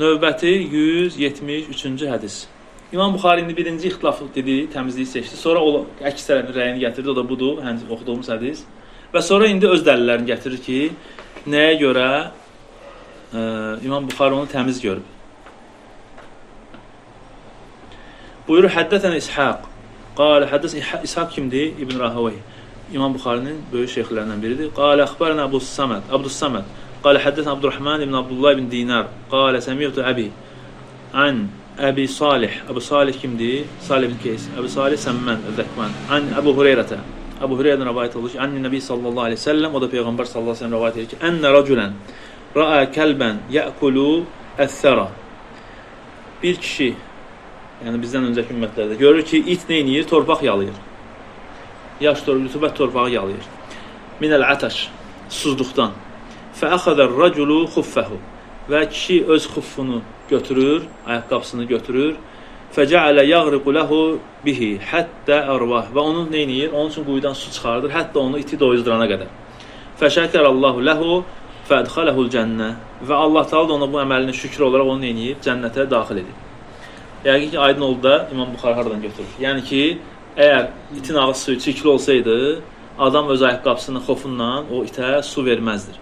Növbəti 173-cü hədis. İmam Buxari indi birinci ixtilafı dedi, təmizliyi seçdi. Sonra o əks tərəfin rəyini gətirdi, o da budur, həmin oxuduğumuz hədis. Və sonra indi öz dəlillərini gətirir ki, nəyə görə İmam Buxari onu təmiz görüb. Buyurur, həddətən İshaq. Qalə, həddəs İshaq kimdir? İbn Rahavey. İmam Buxarinin böyük şeyxlərindən biridir. Qalə, əxbərən Əbu Saməd, Abdussaməd. Qalə, həddətən Abdurrahman ibn Abdullah ibn Dinar. Qalə, səmi'tu əbi. An Əbi Salih. Əbu Salih kimdir? Salih ibn Keys. Əbu Salih Səmmən, Zəkvan. An Əbu Hüreyrətə. Əbu Hüreyrədən rəvayət olunur ki, Ən Nəbi sallallahu aleyhi ve sellem, o da Peyğəmbər sallallahu aleyhi ve sellem rəvayət edir ki, Ənə rəculən rəə kəlbən yə'kulu əs-sərə. Bir kişi, yəni bizdən öncəki ümmətlərdə görür ki, it nə edir? Torpaq yalayır. Yaş torpaq, rütubət torpağı yalayır. Minəl ataş, susuzluqdan. Fəəxəzər rəculu xuffəhu. Və kişi öz xuffunu götürür, ayaqqabısını götürür. Fəcəalə yəğriqu ləhu bihi həttə ərvah. Və onu nə edir? Onun üçün quyudan su çıxardır, hətta onu iti doyuzdurana qədər. Fəşəkərəllahu ləhu fədxələhul cənnə. Və Allah Teala da ona bu əməlini şükür olaraq onu nə edir? Cənnətə daxil edir. Yəqin ki, aydın oldu da İmam Buxari hardan götürür. Yəni ki, əgər itin ağız suyu çirkli olsaydı, adam öz ayaqqabısının xofundan o itə su verməzdir.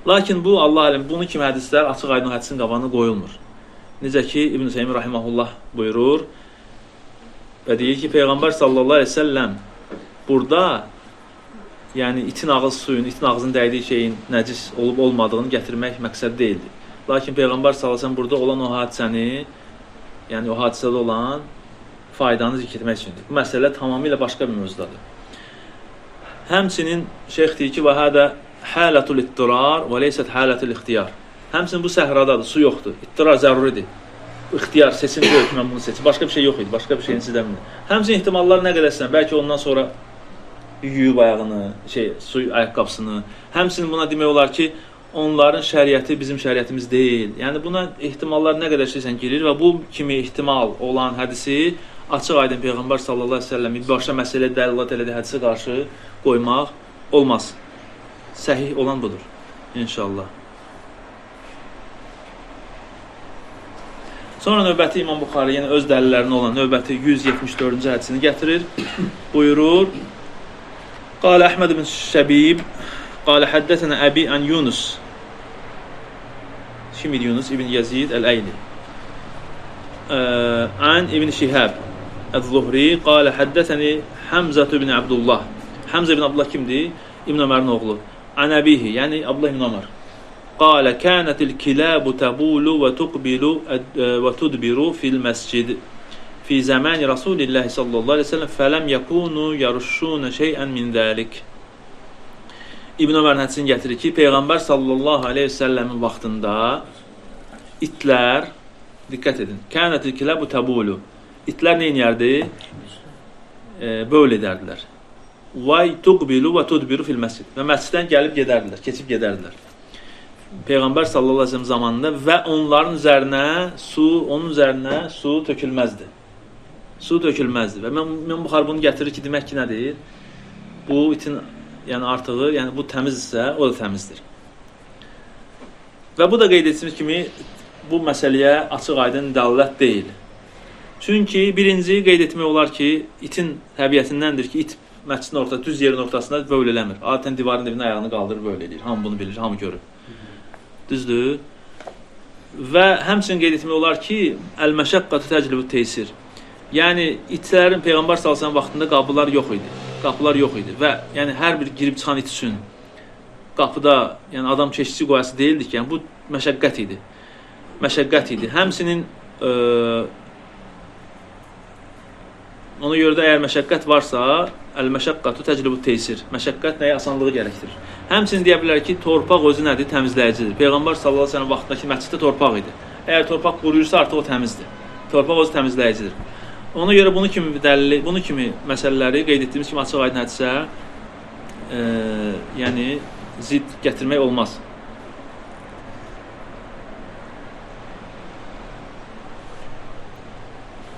Lakin bu, Allah aləm, bunu kimi hədislər açıq aydın hədisin qabağına qoyulmur. Necə ki, İbn-i Teymi rahiməhullah buyurur və deyir ki, Peyğəmbər sallallahu aleyhi ve selləm burada, yəni itin ağız suyunu, itin ağzının dəydiyi şeyin nəcis olub olmadığını gətirmək məqsəd deyildi. Lakin Peyğəmbər sallallahu aleyhi ve sellem burada olan o hadisəni, yəni o hadisədə olan faydanı zikr etmək üçündür. Bu məsələ tamamilə başqa bir mövzudadır. Həmçinin şeyx deyir ki, və hədə hələtul ittirar və leysət hələtul ixtiyar. Həmçinin bu səhradadır, su yoxdur. İttirar zəruridir. İxtiyar, seçim deyil ki, mən bunu seçim. Başqa bir şey yox idi, başqa bir şeyin sizdə bilmir. Həmçinin ehtimallar nə qədərsən, bəlkə ondan sonra yuyub ayağını, su ayaqqabısını. Həmçinin buna demək olar ki, onların şəriəti bizim şəriətimiz deyil. Yəni buna ehtimallar nə qədər şeysən girir və bu kimi ehtimal olan hədisi açıq aydın Peyğəmbər sallallahu əleyhi və səlləm başqa məsələyə dəlalət elədiyi hədisə qarşı qoymaq olmaz. Səhih olan budur, inşallah. Sonra növbəti İmam Buxari, yəni öz dəlillərinə olan növbəti 174-cü hədisini gətirir. Buyurur, Qalə Əhməd ibn Şəbib, qalə həddətənə Əbi ən Yunus. Kim idi Yunus? İbn Yazid Əl-Əyli. Ən İbn Şihəb Əz-Zuhri, qalə həddətəni Həmzə ibn Abdullah. Həmzə ibn Abdullah kimdir? İbn Ömərin oğlu. Ən əbihi, yəni Abdullah ibn Ömər. Qalə kənətil kiləbu təbulu və tuqbilu və tudbiru fil məscid fi zəmani Rasulillahi sallallahu aleyhi ve sellem fələm yəkunu yaruşşunə şeyən min zəlik. İbn Ömərin hədisini gətirir ki, Peyğəmbər sallallahu aleyhi ve səlləmin vaxtında itlər, diqqət edin, kənətil kiləbu təbulu, itlər nə edərdi? Böl edərdilər. Vay tuqbilu və tudbiru fil məscid. Və məsciddən gəlib gedərdilər, keçib gedərdilər. Peyğəmbər sallallahu əleyhi və səlləm zamanında və onların üzərinə su, onun üzərinə su tökülməzdi. Su tökülməzdi. Və İmam Buxari bunu gətirir ki, demək ki, nədir? Bu itin, yəni artığı, yəni bu təmizdirsə, o da təmizdir. Və bu da qeyd etdiyimiz kimi bu məsələyə açıq aydın dəlalət deyil. Çünki birinci qeyd etmək olar ki, itin təbiətindəndir ki, it məscidin orta, düz yerin ortasında böl eləmir. Adətən divarın dibinə ayağını qaldırır, böl eləyir. Hamı bunu bilir, hamı görür. Düzdür? Və həmçinin qeyd etmək olar ki, əl-məşəqqətü təclibu teysir. Yəni, itlərin Peyğəmbər sallallahu əleyhi və səlləm vaxtında qapılar yox idi. Qapılar yox idi və yəni hər bir girib çıxan it üçün qapıda, yəni adam keşikçi qoyası deyildi ki, yəni bu məşəqqət idi. Məşəqqət idi. Həmçinin ona görə də əgər məşəqqət varsa, əl-məşəqqətü təclibu teysir. Məşəqqət nəyə asanlığı gərəkdirir. Həmçinin deyə bilər ki, torpaq özü nədir? Təmizləyicidir. Peyğəmbər sallallahu əleyhi və səlləm vaxtındakı məsciddə torpaq idi. Əgər torpaq quruyursa, artıq o təmizdir. Torpaq özü təmizləyicidir. Ona görə bunu kimi dəlili, bunu kimi məsələləri qeyd etdiyimiz kimi açıq aydın hədisə yəni zidd gətirmək olmaz.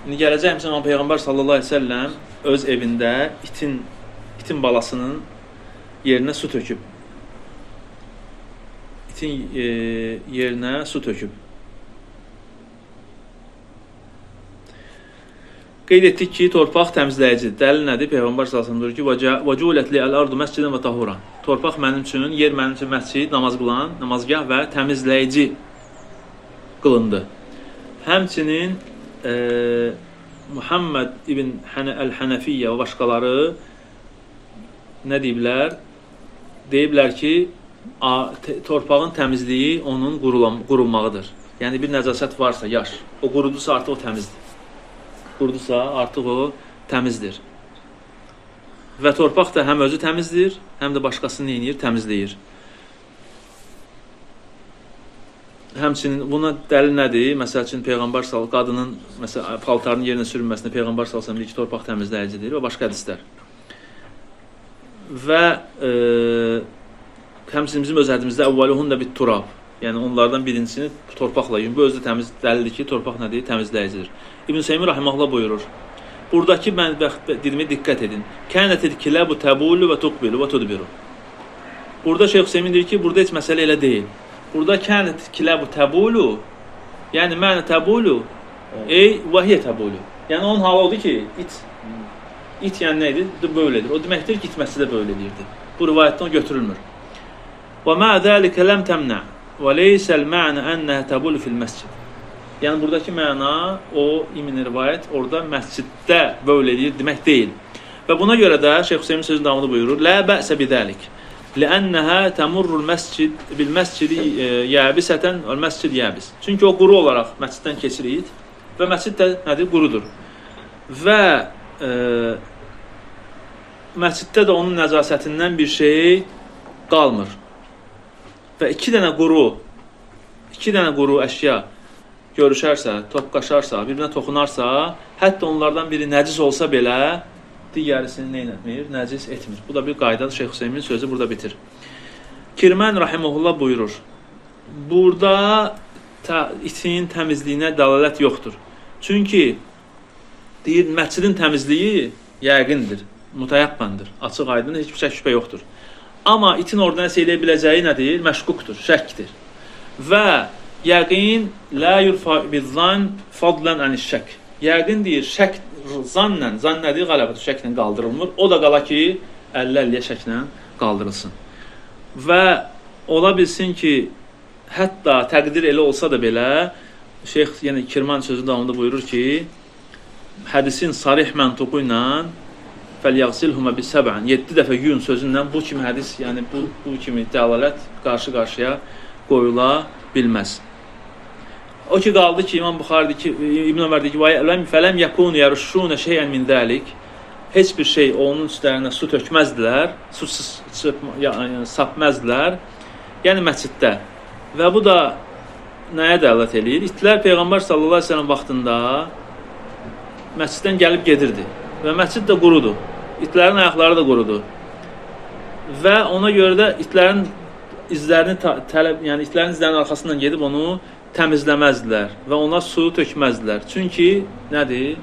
İndi gələcək həmçinin Peyğəmbər sallallahu əleyhi və səlləm öz evində itin balasının yerinə su töküb. itin yerinə su töküb. Qeyd etdik ki, torpaq təmizləyicidir. Dəlil nədir? Peyğəmbər sallallahu əleyhi və səlləm deyir ki: "Və cu'ilet li'l-ardu məscidən və tahuran." Torpaq mənim üçün, yer mənim üçün məscid, namaz qılan, namazgah və təmizləyici qılındı. Həmçinin Muhammed ibn Əl-Hənəfiyyə və başqaları nə deyiblər? Deyiblər ki, torpağın təmizliyi onun qurulmağıdır. Yəni bir nəcasət varsa, yaş, o qurudusa artıq o təmizdir. Qurudusa artıq o təmizdir. Və torpaq da həm özü təmizdir, həm də başqasını neynir? Təmizləyir. Həmçinin buna dəlil nədir? Məsəl üçün Peyğəmbər sallallahu qadının məsəl paltarının yerinə sürünməsinə Peyğəmbər sallallahu əleyhi və səlləm deyir ki, torpaq təmizləyicidir və başqa hədislər. Və həmçinin bizim öz hədimizdə əvvəluhunna bit-turab. Yəni onlardan birincisini torpaqla yuyun. Bu özü də təmiz dəlildir ki, torpaq nədir? Təmizləyicidir. İbn Hüseyin rahimehullah buyurur. Buradakı mən dediyimə diqqət edin. Kənətil kilabu təbulu və tuqbilu və tudbiru. Burada Şeyx Hüseyin deyir ki, burada heç məsələ elə deyil. Burada kənət kilabu təbulu, yəni mənə təbulu, ey vəhiyyə təbulu. Yəni onun halı odur ki, it yəni nə idi? Böylədir. O deməkdir ki, it məscidə böyle eləyirdi. Bu rivayətdən o götürülmür. Və mə zəlikə ləm təmnə və leysəl mənə ənəhə təbulu fil məscid. Yəni buradakı məna o imin rivayət orada məsciddə böyle eləyir demək deyil. Və buna görə də Şeyx Hüseyin sözün davamında buyurur: "Lə bəsə bidəlik. Li'ənəhə təmurrul məscid bil məscidi yabisətən vəl məscid yabis." Çünki o quru olaraq məsciddən keçir it və məscid də nədir? Qurudur. Və məsciddə də onun nəcasətindən bir şey qalmır. Və iki dənə quru əşya görüşərsə, topqaşarsa, bir-birinə toxunarsa, hətta onlardan biri nəcis olsa belə, digərisini nə etmir? Nəcis etmir. Bu da bir qaydadır. Şeyx Hüseynin sözü burada bitir. Kirmən rahimehullah buyurur. Burada itin təmizliyinə dəlalət yoxdur. Çünki deyir, məscidin təmizliyi yəqindir, mütəyaqqandır, açıq aydın, heç bir şək şübhə yoxdur. Amma itin orada nəsə eləyə biləcəyi nədir? Məşkukdur, şəkdir. Və yəqin la yurfa bizzan fadlan anişşək. Yəqin deyir, şək zannla, zan nədir? Qələbədir, şəklə qaldırılmır. O da qala ki, 50-50-yə şəklə qaldırılsın. Və ola bilsin ki, hətta təqdir elə olsa da belə, Şeyx, yəni Kirman sözü davamında buyurur ki, hədisin sarih məntuqu ilə fəlyəğsilhumə bisəbən, 7 dəfə yuyun sözündən bu kimi hədis, yəni bu kimi dəlalət qarşı-qarşıya qoyula bilməz. O ki qaldı ki, İmam Buxari ki, İbn Ömər deyir ki, fələm yəkunu yəruşşunə şeyən min zəlik. Heç bir şey onun üstlərinə su tökməzdilər, su sapməzdilər, yəni məsciddə. Və bu da nəyə dəlalət eləyir? İtlər Peyğəmbər sallallahu əleyhi və səlləm vaxtında məsciddən gəlib gedirdi və məscid də qurudu. İtlərin ayaqları da qurudu. Və ona görə də itlərin izlərini tələb, yəni itlərin izlərinin arxasından gedib onu təmizləməzdilər və ona su tökməzdilər. Çünki nədir?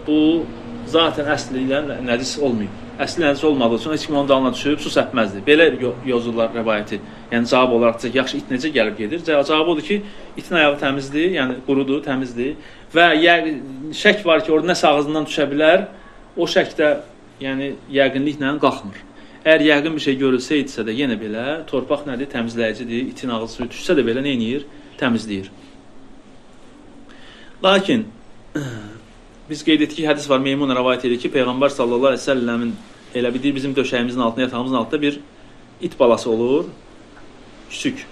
Bu zaten əsli ilə nəcis olmayıb. Əsli nəcis olmadığı üçün heç kim onun dalına düşüb su səpməzdi. Belə yozurlar rəvayəti. Yəni cavab olaraq deyəcək, yaxşı it necə gəlib gedir? Cavabı odur ki, itin ayağı təmizdir, yəni qurudur, təmizdir və şək var ki, orada nəsə ağzından düşə bilər. O şək də yəni yəqinliklə qalxmır. Əgər yəqin bir şey görülsəydisə də yenə belə torpaq nədir? Təmizləyicidir. İtin ağzı suyu düşsə də belə nə eləyir? Təmizləyir. Lakin biz qeyd etdik ki, hədis var, Meymun rəvayət edir ki, Peyğəmbər sallallahu əleyhi və səlləmin elə bir deyir, bizim döşəyimizin altında, yatağımızın altında bir it balası olur, küçük.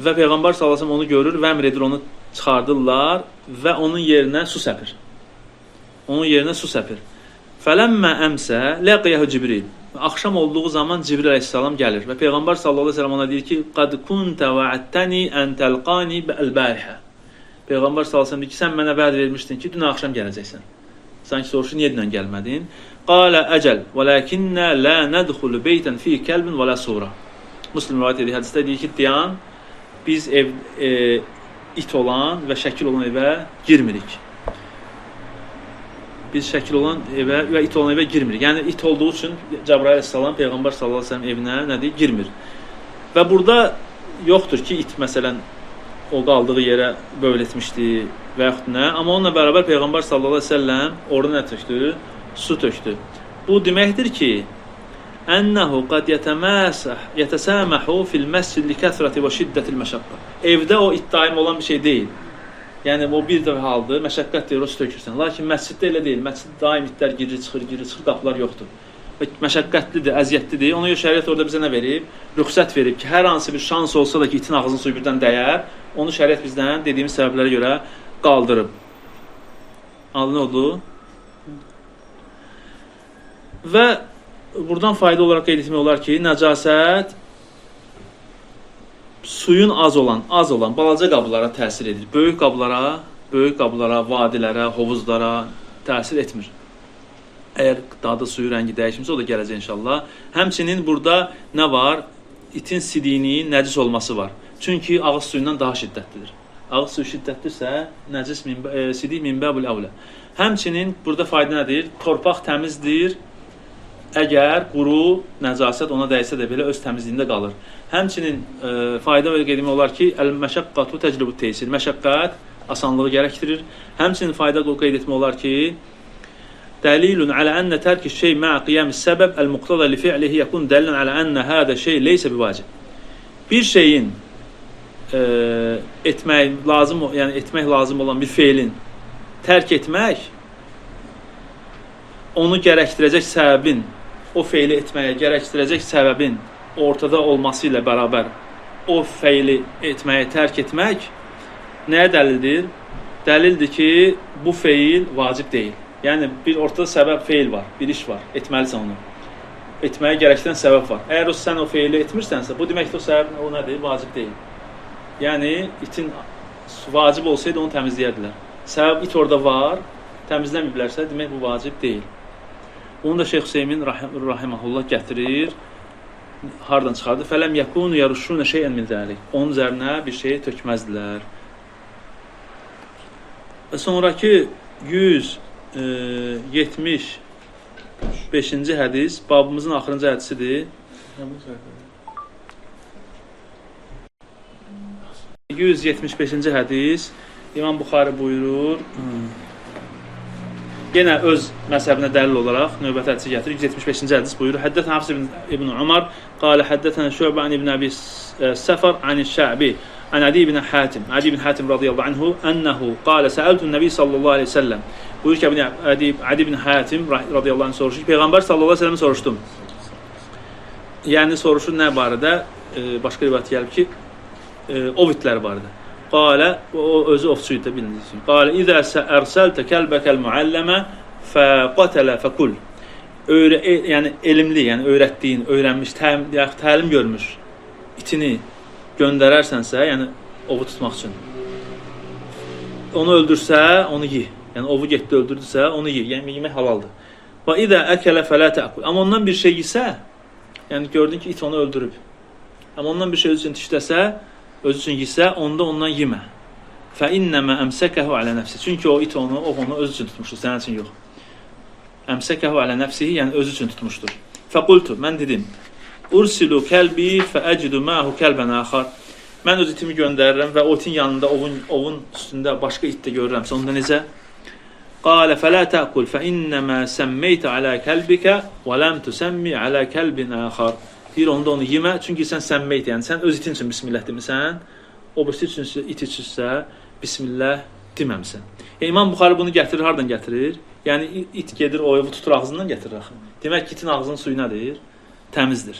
Və Peyğəmbər sallallahu əleyhi və səlləm onu görür və əmr edir, onu çıxardırlar və onun yerinə su səpir. Onun yerinə su səpir. Fələmmə əmsə ləqiyahu Cibril. Axşam olduğu zaman Cibril əleyhissalam gəlir və Peyğəmbər sallallahu əleyhi və səlləm ona deyir ki, "Qad kuntə va'adtani an talqani bil-barihə." Peyğəmbər sallallahu əleyhi və səlləm deyir ki, sən mənə vəd vermişdin ki, dünən axşam gələcəksən. Sanki soruşur, niyə dünən gəlmədin? Qalə əcəl, vəlakinnə la nadxulu beytən fi kəlbin və la sura. Müslim rivayət edir hədisdə deyir ki, dayan, biz ev it olan və şəkil olan evə girmirik. Biz şəkil olan evə və it olan evə girmirik. Yəni it olduğu üçün Cəbrail əleyhissalam Peyğəmbər sallallahu əleyhi və səlləm evinə nədir? Girmir. Və burada yoxdur ki, it məsələn o qaldığı yerə bövl etmişdi və yaxud nə. Amma onunla bərabər Peyğəmbər sallallahu əleyhi və səlləm orada nə tökdü? Su tökdü. Bu deməkdir ki, ənəhu qad yetəsəməhu fil məscid li kəsrəti və şiddətil məşəqqə. Evdə o it daim olan bir şey deyil. Yəni o bir dəfə haldır, məşəqqətdir, o su tökürsən. Lakin məsciddə elə deyil. Məsciddə daim itlər girir, çıxır, girir, çıxır, qapılar yoxdur. Və məşəqqətlidir, əziyyətlidir. Ona görə şəriət orada bizə nə verib? Rüxsət verib ki, hər hansı bir şans olsa da ki, itin ağzının suyu birdən dəyər, onu şəriət bizdən dediyimiz səbəblərə görə qaldırıb. Anladın, nə oldu? Və buradan fayda olaraq qeyd etmək olar ki, nəcasət suyun az olan balaca qablara təsir edir. Böyük qablara, vadilərə, hovuzlara təsir etmir. Əgər dadı suyu rəngi dəyişmirsə, o da gələcək inşallah. Həmçinin burada nə var? İtin sidiyinin nəcis olması var. Çünki ağız suyundan daha şiddətlidir. Ağız suyu şiddətlidirsə, nəcis sidik minbəbul əvlə. Həmçinin burada fayda nədir? Torpaq təmizdir. Əgər quru nəcasət ona dəysə də belə öz təmizliyində qalır. Həmçinin fayda və qeyd etmək olar ki, əl-məşəqqatu təclibu teysir. Məşəqqət asanlığı gərəkdirir. Həmçinin fayda qeyd etmək olar ki, dəlilun alə ənə tərki şey mə'a qiyamis səbəb əl-muqtada li fi'lihi yekun dəlilun alə ənə hədə şey leysə bivacib. Bir şeyin etmək lazım, yəni etmək lazım olan bir feilin tərk etmək onu gərəkdirəcək səbəbin, o feili etməyə gərəkdirəcək səbəbin ortada olması ilə bərabər o feili etməyə tərk etmək nəyə dəlildir? Dəlildir ki, bu feil vacib deyil. Yəni, bir ortada səbəb feil var, bir iş var, etməlisən onu. Etməyə gərəkdirən səbəb var. Əgər o, sən o feili etmirsənsə, bu demək ki, o səbəb o nədir? Vacib deyil. Yəni, itin vacib olsaydı onu təmizləyərdilər. Səbəb it orada var, təmizləməyiblərsə, demək bu vacib deyil. Bunu da Şeyx Hüseymin rahiməhullah gətirir. Hardan çıxardı? Fələm yəkunu yaruşşuna şeyən min zəlik. Onun üzərinə bir şey tökməzdilər. Və sonraki 175-ci hədis babımızın axırıncı hədisidir. 175-ci hədis İmam Buxari buyurur. Yenə öz məzhəbinə dəlil olaraq növbəti hədisi gətirir. 175-ci hədis buyurur. Həddətən Hafs ibn Umar qalə həddətən Şübə an ibn Əbi Səfər an Şəbi an Adi ibn Hatim. Adi ibn Hatim radiyallahu anhu ənəhu qalə səəltun Nəbi sallallahu aleyhi ve səlləm. Buyur ki, Adi ibn Hatim radiyallahu anh soruşur ki, Peyğəmbər sallallahu aleyhi ve səlləm soruşdum. Yəni soruşur nə barədə? Başqa rivayət gəlib ki, ov itləri barədə. Qalə, o özü ovçu idi, bilindiyiniz üçün. Qalə, İzə ərsəltə kəlbəkəl müəlləmə fəqatələ fəkul. Yəni, elmli, yəni öyrətdiyin, öyrənmiş, təlim görmüş itini göndərərsənsə, yəni ovu tutmaq üçün. Onu öldürsə, onu yi. Yəni, ovu getdi, öldürdüsə, onu yi. Yəni, yemək halaldır. Və İzə əkələ fələ təəkul. Amma ondan bir şey yisə, yəni gördün ki, it onu öldürüb. Amma ondan bir şey öz üçün dişləsə, özü üçün yisə, onda ondan yemə. Fə innəmə əmsəkəhu alə nəfsi. Çünki o it onu, o onu öz üçün tutmuşdur, sənin üçün yox. Əmsəkəhu alə nəfsihi, yəni özü üçün tutmuşdur. Fəqultu, mən dedim, Ursilu kəlbi fəəcidu məhu kəlbən axar. Mən öz itimi göndərirəm və o itin yanında, ovun üstündə başqa it də görürəm. Onda necə? Qalə fələ təqul fə innəmə səmmeytə alə kəlbikə və ləm tüsəmmi alə kəlbin axar. Deyir, onda onu yemə, çünki sən səmmeyt, yəni sən öz itin üçün bismillah demisən, o birisi üçün, it üçünsə bismillah deməmsən. Yəni, İmam Buxari bunu gətirir, hardan gətirir? Yəni, it gedir, o evi tutur, ağzından gətirir axı. Demək ki, itin ağzının suyu nədir? Təmizdir.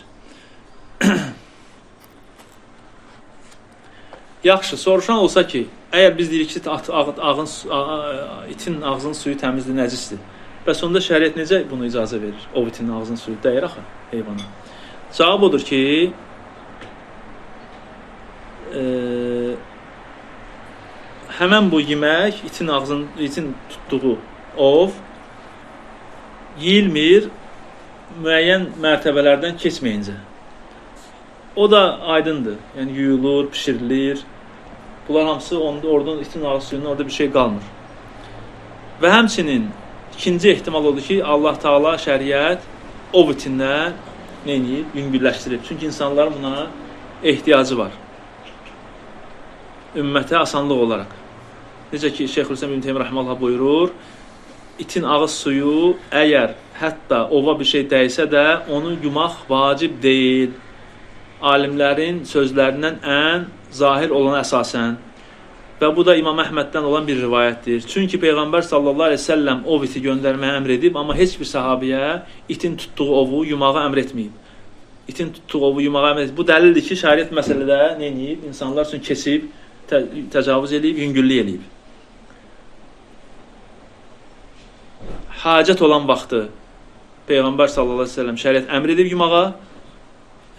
Yaxşı, soruşan olsa ki, əgər biz deyirik ki, itin ağzının suyu təmizdir, nəcisdir. Bəs onda şəriət necə bunu icazə verir? O itin ağzının suyu dəyir axı heyvana. Cavab odur ki, həmən bu yemək, itin tutduğu ov yeyilmir müəyyən mərtəbələrdən keçməyincə. O da aydındır. Yəni, yuyulur, pişirilir. Bunlar hamısı onda, oradan itin ağız suyundan orada bir şey qalmır. Və həmçinin ikinci ehtimal odur ki, Allah Teala şəriət ov itindən nə eləyib? Yüngülləşdirib. Çünki insanların buna ehtiyacı var. Ümmətə asanlıq olaraq. Necə ki, Şeyxülislam İbn Teymiyyə rahimehullah buyurur, itin ağız suyu əgər hətta ova bir şey dəysə də onu yumaq vacib deyil. Alimlərin sözlərindən ən zahir olana əsasən. Və bu da İmam Əhməddən olan bir rivayətdir. Çünki Peyğəmbər sallallahu əleyhi və səlləm ov iti göndərməyə əmr edib, amma heç bir səhabiyə itin tutduğu ovu yumağa əmr etməyib. İtin tutduğu ovu yumağa əmr etməyib. Bu dəlildir ki, şəriət məsələdə nə edib? İnsanlar üçün keçib, təcavüz eləyib, yüngüllük eləyib. Hacət olan vaxtı Peyğəmbər sallallahu əleyhi və səlləm şəriət əmr edib yumağa,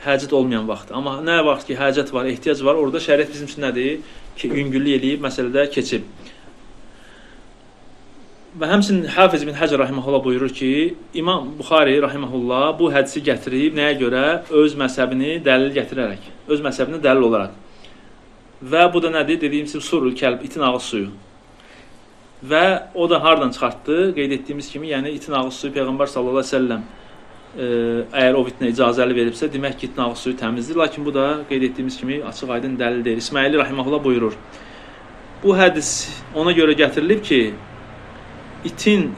hacət olmayan vaxtı. Amma nə vaxt ki, hacət var, ehtiyac var, orada şəriət bizim üçün nədir? Ki, yüngüllük eləyib, məsələdə keçib. Və həmçinin Hafiz ibn Həcər rahimehullah buyurur ki, İmam Buxari rahimehullah bu hədisi gətirib nəyə görə? Öz məzhəbini dəlil gətirərək, öz məzhəbini dəlil olaraq. Və bu da nədir? Dediyim kimi surul kəlb, itin ağız suyu. Və o da hardan çıxartdı? Qeyd etdiyimiz kimi, yəni itin ağız suyu Peyğəmbər sallallahu əleyhi və səlləm əgər o itinə icazəli veribsə, demək ki, itin ağız suyu təmizdir. Lakin bu da qeyd etdiyimiz kimi açıq aydın dəlil deyil. İsmaili rahimehullah buyurur. Bu hədis ona görə gətirilib ki, itin,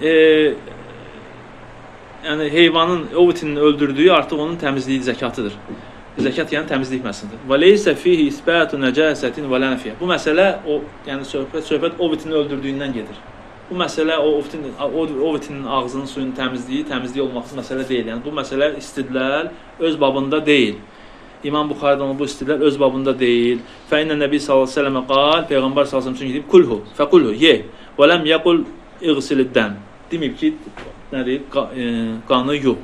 yəni heyvanın, o itinin öldürdüyü artıq onun təmizliyi zəkatıdır. Zəkat yəni təmizlik məsələdir. Və leysə fihi isbatu nəcasətin və la nəfiyə. Bu məsələ o, yəni söhbət o itinin öldürdüyündən gedir. Bu məsələ o itinin ağzının suyunun təmizliyi, təmizliyi olması məsələ deyil. Yəni bu məsələ istidlal öz babında deyil. İmam Buxaridən bu istidlal öz babında deyil. Fə innə Nəbi sallallahu əleyhi və səlləmə qal, Peyğəmbər sallallahu əleyhi və səlləm çünki deyib kulhu, fəkulhu ye və ləm yəqul iğsilid-dəm. Deməyib ki, nədir? Qanı yu.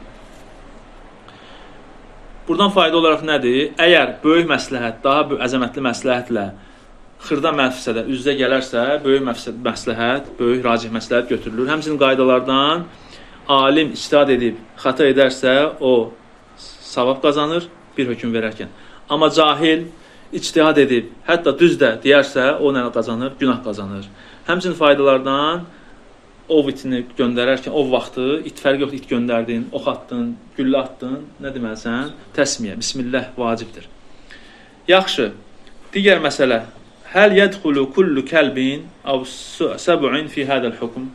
Buradan fayda olaraq nədir? Əgər böyük məsləhət, daha əzəmətli məsləhətlə xırda məfsədə üz-üzə gələrsə, böyük məsləhət, böyük racih məsləhət götürülür. Həmçinin qaydalardan alim ictihad edib xəta edərsə, o savab qazanır bir hökm verərkən. Amma cahil ictihad edib, hətta düz də deyərsə, o nə qazanır? Günah qazanır. Həmçinin faydalardan ov itini göndərərkən, ov vaxtı, it fərqi yoxdur, it göndərdin, ox atdın, güllə atdın, nə deməlisən? Təsmiyə, bismillah vacibdir. Yaxşı, digər məsələ, həl yədxulu kullu kəlbin əv səb'in fi hədəl hukm.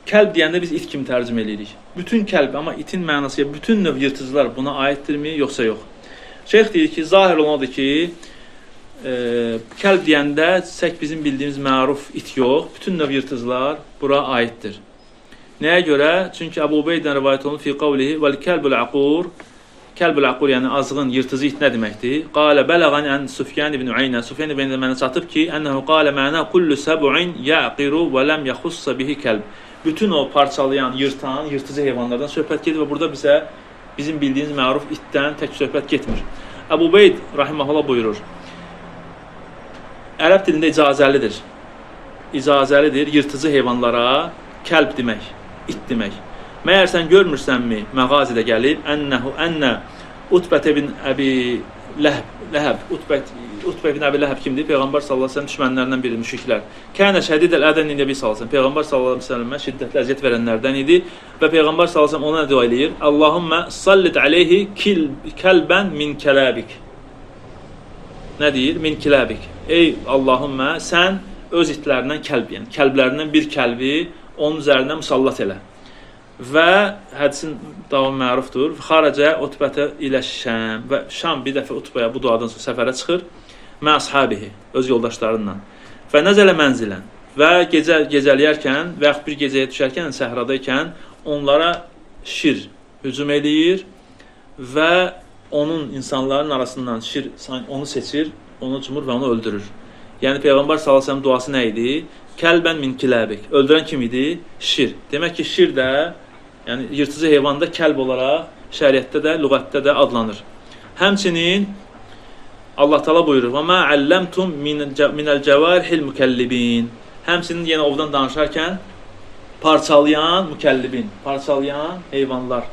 Kəlb deyəndə biz it kimi tərcümə eləyirik. Bütün kəlb, amma itin mənası, bütün növ yırtıcılar buna aiddirmi, yoxsa yox? Şeyx deyir ki, zahir olan odur ki, kəlb deyəndə sək bizim bildiyimiz məruf it yox, bütün növ yırtıcılar bura aiddir. Nəyə görə? Çünki Əbu Ubeydən rivayət olunur fi qavlihi vəl kəlbul aqur. Kəlbul aqur yəni azğın, yırtıcı it nə deməkdir? Qalə bələğən ən Sufyan ibn Uyeynə. Sufyan ibn Uyeynə mənə çatıb ki, ənəhu qalə mənə kullu səb'in yəqiru və ləm yaxussa bihi kəlb. Bütün o parçalayan, yırtan, yırtıcı heyvanlardan söhbət gedir və burada bizə bizim bildiyimiz məruf itdən tək söhbət getmir. Əbu Ubeyd rahimehullah buyurur. Ərəb dilində icazəlidir. İcazəlidir yırtıcı heyvanlara kəlb demək, it demək. Məyər sən görmürsənmi məğazidə gəlib ənəhu ənə Utbət ibn Əbi Ləhəb, Utbə ibn Əbi Ləhəb kimdir? Peyğəmbər sallallahu əleyhi və səlləm düşmənlərindən biri, müşriklər. Kənə şədidəl ədən Nəbi sallallahu əleyhi və səlləm. Peyğəmbər sallallahu əleyhi və səlləmə şiddətli əziyyət verənlərdən idi və Peyğəmbər sallallahu əleyhi və səlləm ona dua eləyir. Allahümmə sallit aleyhi kəlbən min kələbik. Nə deyir? Min kiləbik. Ey Allahümmə, sən öz itlərindən kəlb, yəni kəlblərindən bir kəlbi onun üzərinə musallat elə. Və hədisin davamı mərufdur. Xarəcə Utbətə ilə Şam və Şam bir dəfə Utbaya bu duadan sonra səfərə çıxır. Mə ashabihi, öz yoldaşlarıyla. Və nəzələ mənzilən və gecə gecələyərkən və yaxud bir gecəyə düşərkən, səhradaykən onlara şir hücum eləyir və onun insanların arasından şir onu seçir, onu cumur və onu öldürür. Yəni Peyğəmbər sallallahu əleyhi və səlləm duası nə idi? Kəlbən min kiləbik. Öldürən kim idi? Şir. Demək ki, şir də, yəni yırtıcı heyvan da kəlb olaraq şəriətdə də, lüğətdə də adlanır. Həmçinin Allah Teala buyurur: "Və mə allamtum minəl cəvarihil mükəllibin." Həmçinin yenə ovdan danışarkən parçalayan mükəllibin, parçalayan heyvanlar,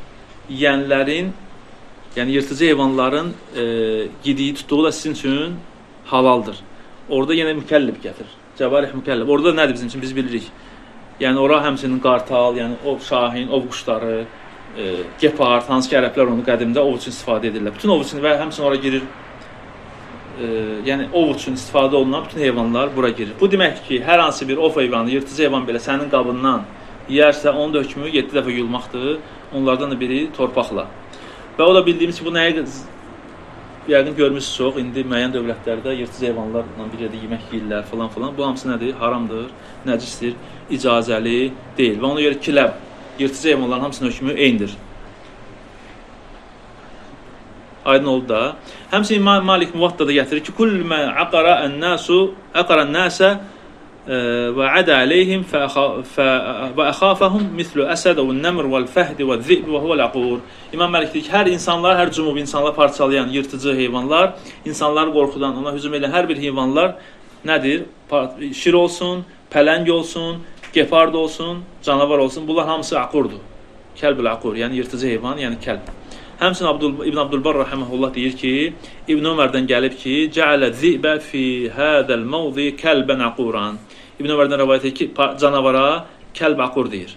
yiyənlərin, yəni yırtıcı heyvanların yediyi, tutduğu da sizin üçün halaldır. Orada yenə mükəllib gətirir. Cəvarih mükəllib. Orada nədir bizim üçün? Biz bilirik. Yəni ora həmçinin qartal, yəni ov şahin, ov quşları, gepard, hansı ki ərəblər onu qədimdə ov üçün istifadə edirlər. Bütün ov üçün və həmçinin ora girir yəni ov üçün istifadə olunan bütün heyvanlar bura girir. Bu demək ki, hər hansı bir ov heyvanı, yırtıcı heyvan belə sənin qabından yeyərsə, onun da hökmü 7 dəfə yuyulmaqdır. Onlardan da biri torpaqla. Və o da bildiyimiz ki, bu nəyə yəqin görmüşsünüz çox, indi müəyyən dövlətlərdə yırtıcı heyvanlarla bir yerdə yemək yeyirlər falan filan. Bu hamısı nədir? Haramdır, nəcisdir, icazəli deyil. Və ona görə kiləb, yırtıcı heyvanların hamısının hökmü eynidir. Aydın oldu da. Həmçinin İmam Malik Muvatta'da gətirir ki, Kull mə aqara ən-nasu, aqara ən-nasa və adə aleyhim və əxafəhum mislu əsəd və nəmr vəl fəhd və zib və huvəl aqur. İmam Malik deyir ki, hər insanlar, hər cümub insanlar parçalayan yırtıcı heyvanlar, insanları qorxudan, ona hücum edən hər bir heyvanlar nədir? Şir olsun, pələng olsun, gepard olsun, canavar olsun, bunlar hamısı aqurdur. Kəlbül aqur, yəni yırtıcı heyvan, yəni kəlb. Həmçinin İbn Abdülbar rahimehullah deyir ki, İbn Ömərdən gəlib ki, cəalə zibə fi hədəl mevzi kəlbən aquran. İbn Ömərdən rəvayət edir ki, canavara kəlb aqur deyir.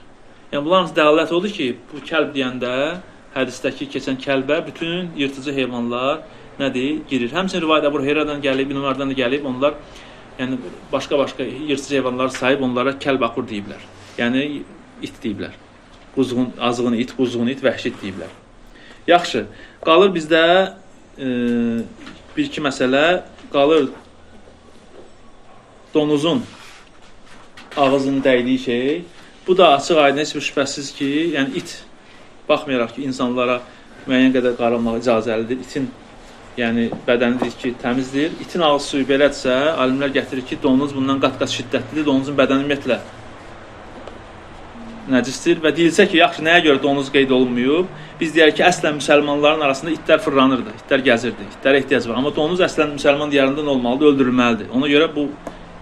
Yəni bunların hamısı dəlalət odur ki, bu kəlb deyəndə hədisdəki keçən kəlbə bütün yırtıcı heyvanlar nədir? Girir. Həmçinin rivayət Əbu Hüreyrədən gəlib, İbn Ömərdən də gəlib, onlar yəni başqa-başqa yırtıcı heyvanlar sayıb onlara kəlb aqur deyiblər. Yəni it deyiblər. Quzğun, azğın it, quzğun it, vəhşi it deyiblər. Yaxşı, qalır bizdə bir-iki məsələ, qalır donuzun ağzının dəydiyi şey. Bu da açıq aydın, heç bir şübhəsiz ki, yəni it, baxmayaraq ki, insanlara müəyyən qədər qarılmağa icazəlidir. İtin, yəni bədənidir ki, təmizdir. İtin ağız suyu belədirsə, alimlər gətirir ki, donuz bundan qat-qat şiddətlidir. Donuzun bədəni ümumiyyətlə nəcisdir və deyilsə ki, yaxşı, nəyə görə donuz qeyd olunmayıb? Biz deyərik ki, əslən müsəlmanların arasında itlər fırlanırdı, itlər gəzirdi, itlərə ehtiyac var. Amma donuz əslən müsəlman diyarında nə olmalıdır? Öldürülməlidir. Ona görə bu,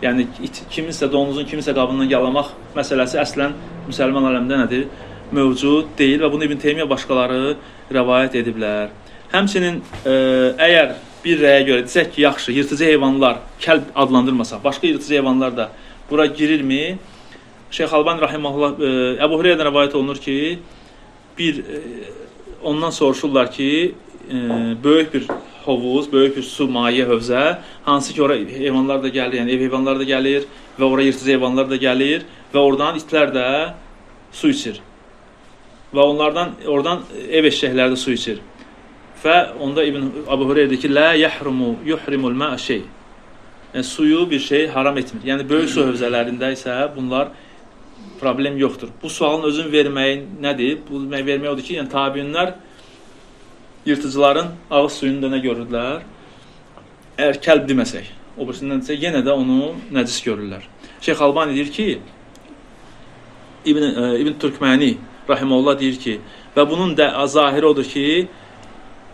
yəni it, kiminsə donuzun kiminsə qabından yalamaq məsələsi əslən müsəlman aləmində nədir? Mövcud deyil və bunu İbn Teymiyyə başqaları rəvayət ediblər. Həmçinin əgər bir rəyə görə desək ki, yaxşı, yırtıcı heyvanlar kəlb adlandırmasaq, başqa yırtıcı heyvanlar da bura girirmi? Şeyx Albani rahimehullah, Əbu Hüreyrədən rəvayət olunur ki, bir ondan soruşurlar ki, böyük bir hovuz, böyük bir su maye hövzə, hansı ki ora heyvanlar da gəlir, yəni ev heyvanları da gəlir və ora yırtıcı heyvanlar da gəlir və oradan itlər də su içir. Və onlardan oradan ev eşəkləri də su içir. Və onda İbn Əbu Hüreyrə deyir ki, la yahrumu yuhrimul ma'a şey. Yəni suyu bir şey haram etmir. Yəni böyük su hövzələrində isə bunlar problem yoxdur. Bu sualın özün verməyi nədir? Bu vermək odur ki, yəni tabiinlər yırtıcıların ağız suyunu da nə görürdülər? Əgər kəlb deməsək, o birisindən desək, yenə də onu nəcis görürlər. Şeyx Albani deyir ki, İbn Türkməni rahimehullah deyir ki, və bunun da zahiri odur ki,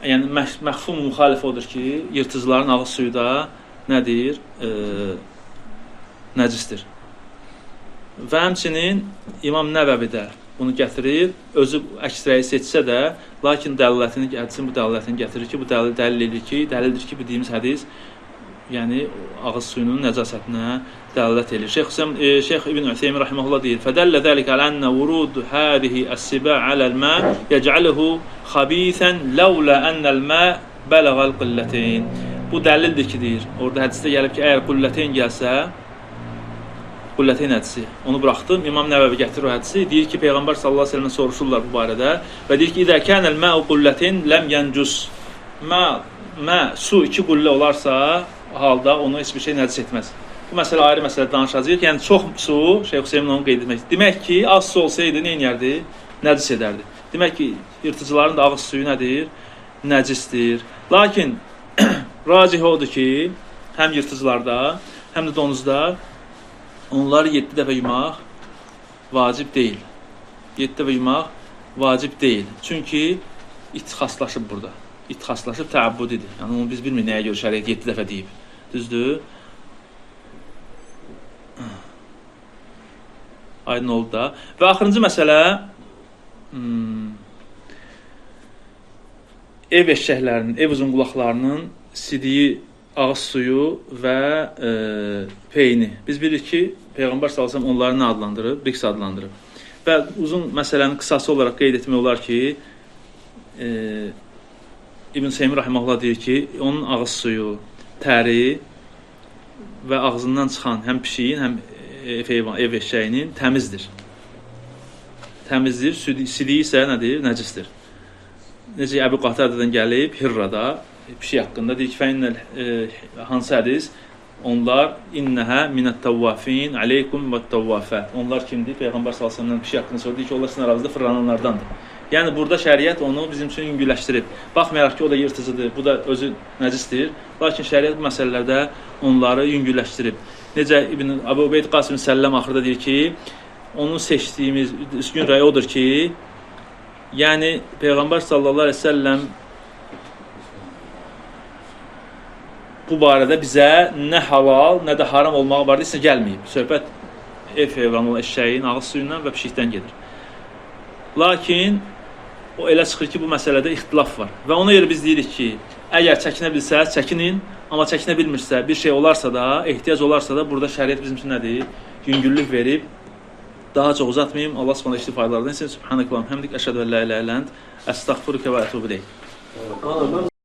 yəni məfhum müxalif odur ki, yırtıcıların ağız suyu da nədir? Nəcisdir. Və həmçinin İmam Nəvəvi də bunu gətirir, özü əks rəyi seçsə də, lakin dəlalətini, hədisin bu dəlalətini gətirir ki, bu dəlil edir ki, dəlildir ki, bildiyimiz hədis, yəni ağız suyunun nəcasətinə dəlalət edir. Şeyx İbn Üseymin rahimehullah deyir: "Fədəllə zəlikə alə enne vurud hadihi əs-sibə aləl-mə yec'aluhu xabisən laula ennel-mə bələğəl qilləteyn." Bu dəlildir ki, deyir. Orada hədisdə gəlib ki, əgər qülləteyn gəlsə, Qülləteyn hədisi. Onu buraxdım. İmam Nəvəvi gətirir o hədisi. Deyir ki, Peyğəmbər sallallahu əleyhi və səlləm soruşurlar bu barədə və deyir ki, "İzə kânəl ma'u qülləteyn ləm yəncus." Mə su iki qüllə olarsa, halda onu heç bir şey nəcis etməz. Bu məsələ ayrı məsələ danışacağıq. Yəni çox su, Şeyx Hüseymin onu qeyd etmək. Demək ki, az su olsaydı nə edərdi? Nəcis edərdi. Demək ki, yırtıcıların da ağız suyu nədir? Nəcisdir. Lakin racih odur ki, həm yırtıcılarda, həm də donuzda onları 7 dəfə yumaq vacib deyil. 7 dəfə yumaq vacib deyil. Çünki itixaslaşıb burada. İtixaslaşıb təəbbudidir. Yəni onu biz bilmirik nəyə görə şəriət 7 dəfə deyib. Düzdür? Aydın oldu da. Və axırıncı məsələ ev eşəklərinin, ev uzunqulaqlarının sidiyi ağız suyu və peyni. Biz bilirik ki, Peyğəmbər sallallahu əleyhi və səlləm onları nə adlandırıb? Riks adlandırıb. Və uzun məsələnin qısası olaraq qeyd etmək olar ki, İbn Seymi rahimehullah deyir ki, onun ağız suyu təri və ağzından çıxan həm pişiyin, həm ev eşşəyinin təmizdir. Təmizdir, sidiyi isə nədir? Nəcisdir. Necə Əbu Qatadadan gəlib Hirrada pişik haqqında deyir ki, fəinnə hansı hədis? Onlar innəhə minət-təvvafin aleykum və-təvvafət. Onlar kimdir? Peyğəmbər sallallahu əleyhi və səlləm pişik haqqında soruşdu, deyir ki, onlar sizin aranızda fırlananlardandır. Yəni burada şəriət onu bizim üçün yüngülləşdirib. Baxmayaraq ki, o da yırtıcıdır, bu da özü nəcisdir. Lakin şəriət bu məsələlərdə onları yüngülləşdirib. Necə İbn Əbu Ubeyd Qasım Səlləm axırda deyir ki, onun seçdiyimiz üstün rəy odur ki, yəni Peyğəmbər sallallahu əleyhi və səlləm bu barədə bizə nə halal, nə də haram olmağı barədə isə gəlməyib. Söhbət ev heyvanı olan eşşəyin ağız suyundan və pişikdən gedir. Lakin o elə çıxır ki, bu məsələdə ixtilaf var. Və ona görə biz deyirik ki, əgər çəkinə bilsəz, çəkinin, amma çəkinə bilmirsə, bir şey olarsa da, ehtiyac olarsa da, burada şəriət bizim üçün nədir? Yüngüllük verib. Daha çox uzatmayayım. Allah subhanahu işli faydalardan etsin. Subhanəkallahumma hamdik, əşhədu ən la ilahe illə ent, əstəğfiruke və ətubu ileyk.